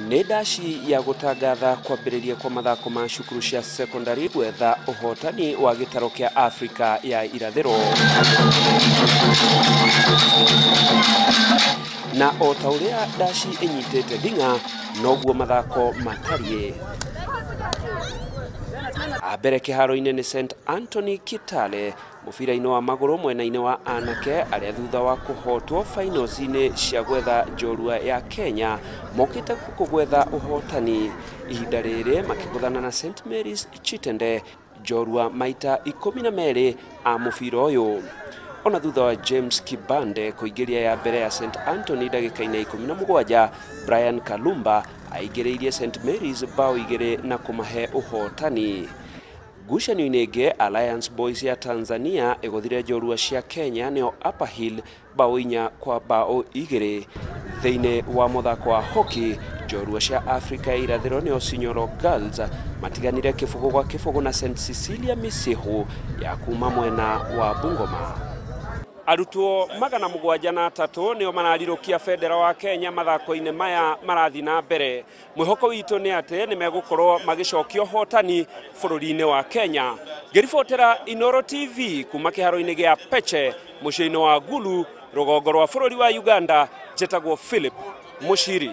Nĩ ndaci ya gũtangatha kwambĩrĩria kwa mathako ma cukuru cia secondary gwetha ũhotani wa gĩtaro kĩa Afrika ya irathĩro. Na o ta ũrĩa ndaci ĩnyitĩte thing'a noguo mathako matariĩ. Mbere kĩharo-inĩ nĩ St Anthony Kitale mũbira-inĩ wa magũrũ mwena-inĩ wa anake arĩa thutha wa kũhotwo finals-inĩ cia gwetha njorua ya Kenya mokĩte gũkũ gwetha ũhotani. Ihinda rĩrĩ makĩgũthana na St Mary's Chitende njorua maita 12 a mũbira ũyũ. Ona thutha wa James Kibande kũingĩria ya mbere ya St Anthony ndagĩka-inĩ 17, Brian Kalumba aingĩrĩirie St Mary's bao 2 na kũmahe ũhotani. Ngucanio-inĩ ĩngĩ, Alliance Boys ya Tanzania ĩgũthire njorua cia Kenya nĩo Upper Hill bao 4 kwa bao 2. Thĩinĩ wa mũthako wa hockey, njorua cia Afrika ya irathĩro nĩo Sinyoro Girls matiganire 0-0 na St Cecilia Misihu ya kuma mwena wa Bungoma. Arutwo 703 nĩo mararirũkia bendera wa Kenya mathako-inĩ maya marathiĩ na mbere. Mwĩhoko witũ nĩ atĩ nĩ megũkorwo magĩcokia ũhotani bũrũri-inĩ wa Kenya. Ngĩribotera Inooro TV kuma kĩharo-inĩ gĩa Peche mũciĩ-inĩ wa Gulu rũgongo rwa bũrũri wa Uganda, njĩtagwo Philip Mushiri.